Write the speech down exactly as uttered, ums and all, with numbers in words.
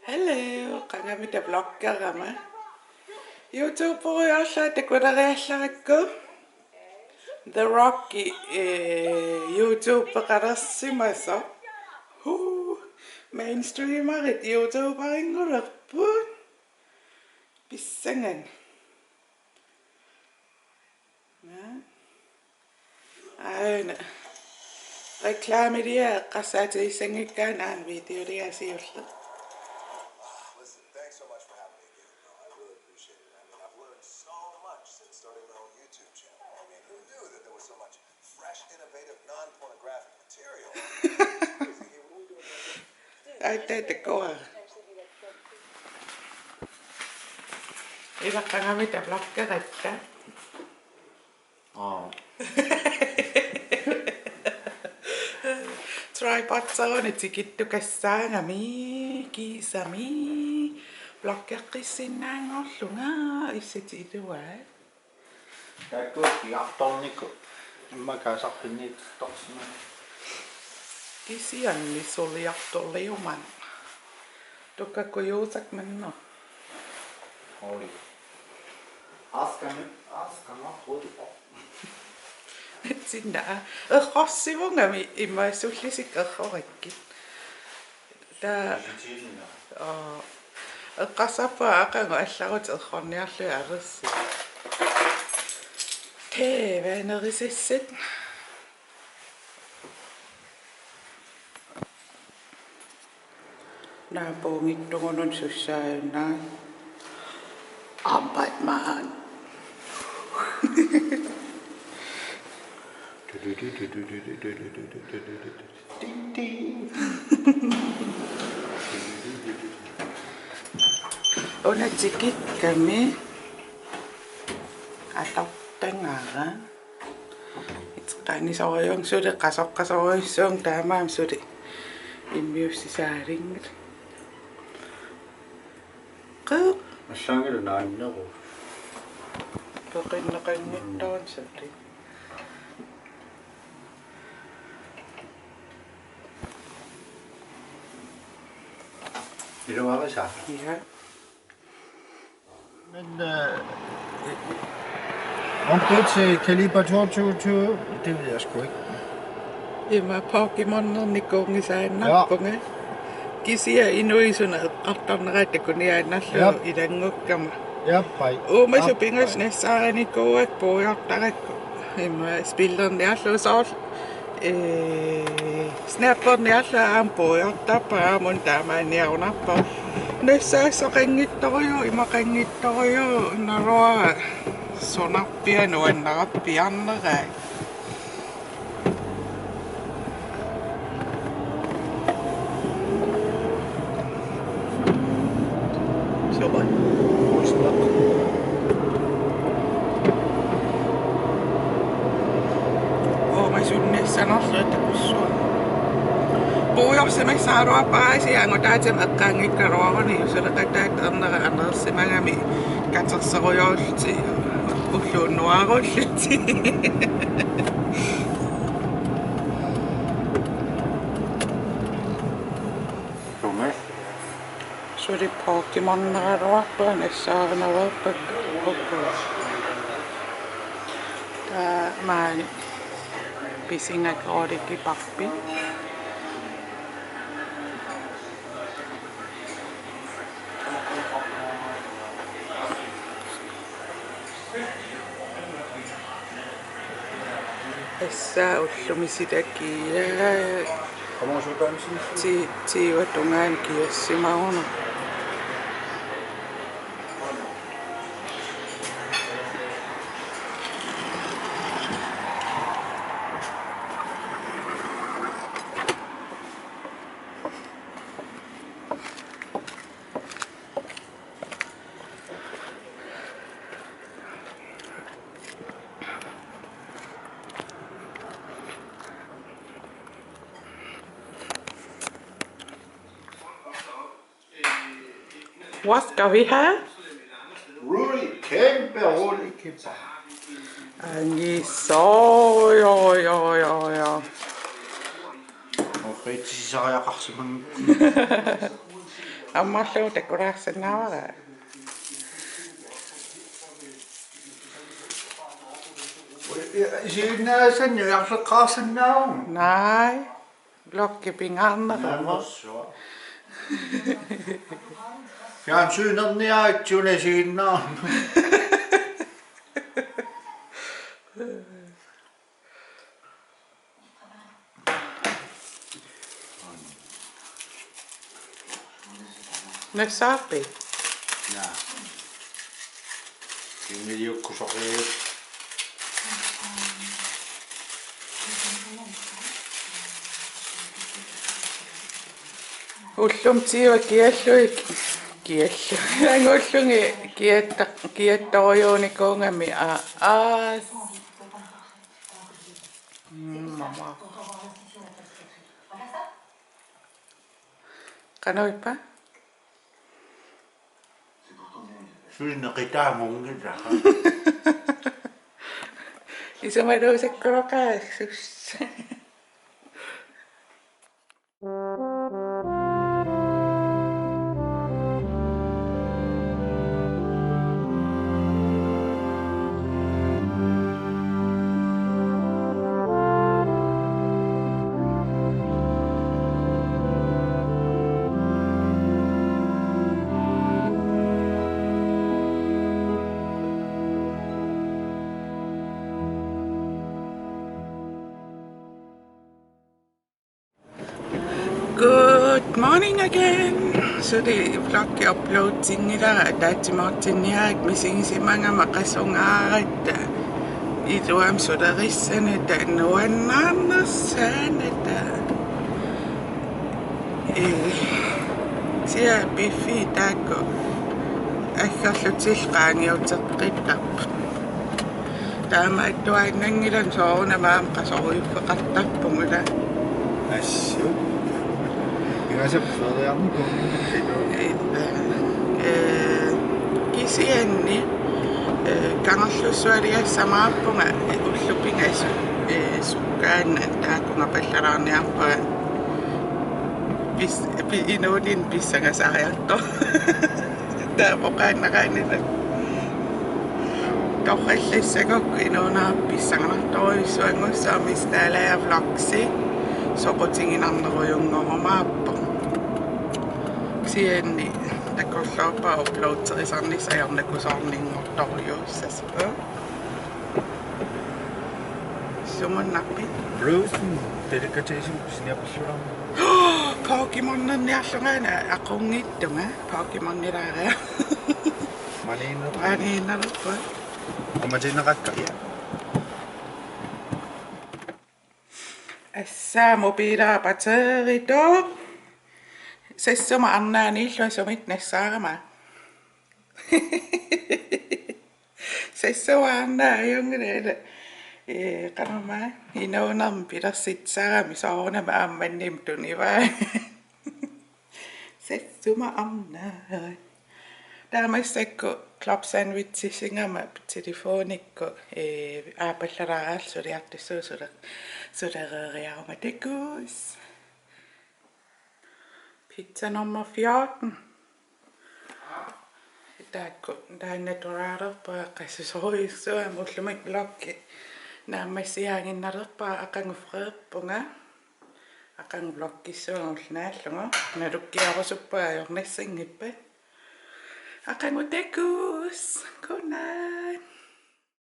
Hello, qangamita vloggerama. YouTuberiarlunga takunariallarakku. The Rock-i, eh, YouTubeqalersimasoq. Huu, mainstreamerit YouTuberinngulerput. Pissanganaq. Naa. Aana. Reklamiliaq eqqarsaatigissanngikkaanni aana videoliaq siulleq. Listen, thanks so much for having me again, bro. I really appreciate it. I mean, I've learned so much since starting my own YouTube channel. I mean, who knew that there was so much fresh, innovative, non-pornographic material? It's crazy. Hey, what are we doing right here? Aita takuara. Ila qangamita vloggeratta. Aa. Tripodseruni tikittukassaagami kiisami vloggeqqissinnaanngorlunga issatit iluaat. Taakku kiartorniku immaqa saqqinniittorsimavoq. Kisianni suliartorliumaarpoq. Tukakkujuusaq manna. Oi. Askami, askami, oi. Sinna errorsivungami immaqa sullisikka errorakkit. Taava, aa, eqqarsarpunga aqagu allarutit errorniarlugit alersi. Tee, vaanerisassit. Naapuunngitsugunut sussaajunnaarlugu. Ampatmaan. Una tikikkami atortagara. Iteqqaanisorujussuuvoq suli qasoqqasorujussuuvunga taamaammat suli immiussisaalinngilara. Qeq. Assaanngilaq naanneru. Peqinneqanngitsoq suli. Iluarisa. Ja. Men, øh, om det til kaliber to to to, det ved jeg sgu ikke. Ima Pokémonernikuunngisaannarpunga. Ja. Kisianni inuit suna eqqartorneraat takuniaannarlugu. Ja. Ilanngukkama. Ja, pai. Uumasut pingasut nassaarinikuuakka puigortarakku. Ima spillerniarlugu soorlu. Ee, snapperniarlugu aamma puigortarpara aamma una taamaanniarunarpara. Nassaassoqanngitsorujuuvoq, imaqanngitsorujuuvoq, naluara sunarpiaq nuannarpiarnerai. Soorlu. Uumasut nassanerlugit takussuaq. Puigorsimassagaluarpara kisianni angutaatima eqqaanngikkaluaruni suleqataata ernera aneersimagami katerserujoorlutik ulluunnuarullutik. Tunge. Suli Pokémoneraluarpunga nassaarineruarpakka uku. Taava maani pisinga koorikiparpit. Tassa ullumi sitakiaa. Ti-, tiiva tungaani kiassimagunarpoq. Hvad skal vi have? Rulle, kæmpe rulle, kæmpe. Angisoq, jo, jo, jo, jo. Okay, tisisariaqarsimanga. Aammalu takulaarsinnaavara. Isiginnaassanni ujarleqqaarsinnaavunga. Naaj, vloggi pingaarneruvoq. Naammassua. Fjernsynerniaritsi una isiginnaarnera. Nassaarpit? Naa. Imiliukkusoqiuk. Ullumi tiva kiallugit, kiallu. Angullugit kiatta-, kiattorujuunikuugami, aa, aa. Mm, mama. Qanoq ippa? Suut neqitaamunngillat. Isumaluusakkuloqaassuusi. Good morning again. Suli vloggi uploadinngilanga, ataatsimoortinniarakku misigisimagama qasungaaratta. Iluamik sulerissanata, nuannaarnersaanata. Ee, sia piffi taakku aggerlutillu qaangiuteqqittarput. Taamaattuaannanngilaq soorunami aamma qasoriuffeqartarpugut. Assut. Pingasap feriarnikuunnginnami. Ee, kisianni, ee, kangerlussualiassamaarpunga ullut pingasut, ee, sukkaannaq taakkunga pallalaarniarpunga pis-, pi-, inuuninni pissangasariartoq. Taava oqaannaqaannaq. Torrallassagukku inuunerput pissanganartorujussuanngussaaq, Miss Dalager Vlogs soqutiginarnerujunngorumaapput. Kisianni takorloorpara uploaderisarnissaq ajornakusoorninngortorujussuusoq. Sumunnarpit? Frozen delicatessen pisiniarpassuarmi. Pokémonerniarlungaana aqunngittunga. Pokémonilaariarlunga. Maniinneq. Maniinnerput. Aamma tiinneqakka. Ja. Assaamut piilaarpatseeritoq. Sassuma arnaaniillu sumit nassaarama. Sassuma arnaa ajunngilaq, ee, qanormaa, inuunermi pilersitsisarami soorunami aamma mannim tunivaa. Sassuma arnaa. Taava massakkut club sandwichisigama telefonikkut, ee, aappallalaariarlugu suliartussuu sule-, sulereeriaruma takuss. Pizza nummer fjorten. Taakku, taanna naturaalerpara qassusorujussuarmik, ullumi vloggi naammassiaaginnalerpara, aqagu freerpunga. Aqagu vloggissuunga ulloq naallugu. Nalukkiarusuppunga ajornassanngippat. Aqagu takuss. Godnat.